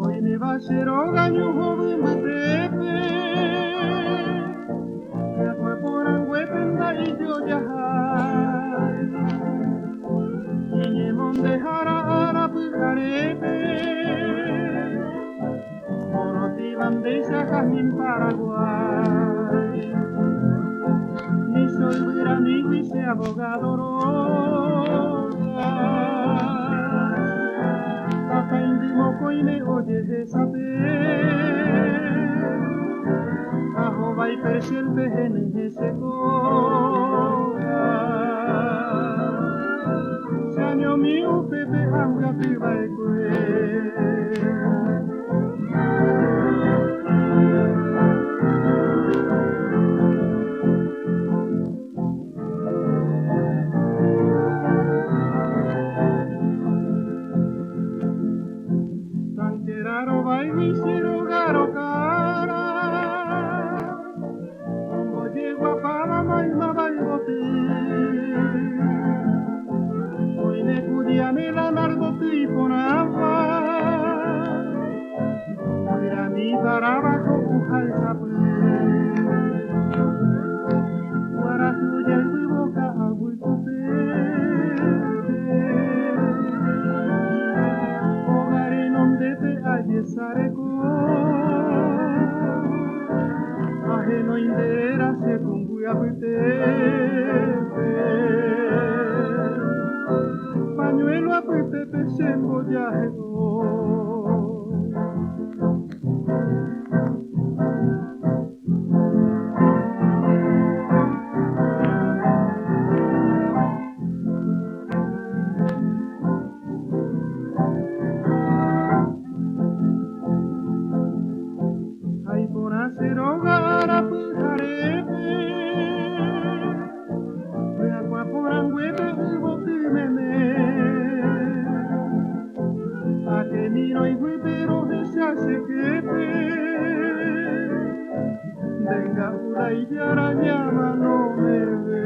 Oiméva che róga ñu hovy mbytépe, hyakuã porãnguépe nda'ijojaha. Iñemondehára ára pyharépe, morotĩva ndéicha jazmín Paraguái. Ni soy yvyramígui che abogado róga, tataindy mokõime ojehesape, ha hovái perchélpe henyhẽ che kóga. Che añomi upépe ambyatyva'ekue. Tranquera rováigui che róga rokára, ombojeguapáva maymáva yvoty. Oime ku diamela nardoty iporãva, guyrami taráva ho'uha ysapy. Kuarahy ojayvyvo ka'aguy kupépe, óga renondépe ajesareko, ahenói nde réra che kũnguy apytépe. Pañuelo apytépe che mbojahe'o. Ha iporã che róga ára pyharépe, hyakuã porãnguépe yvoty meme. Akemirõ iguýpe rohecha che képe, nde nga'u la ijára ñamano meve.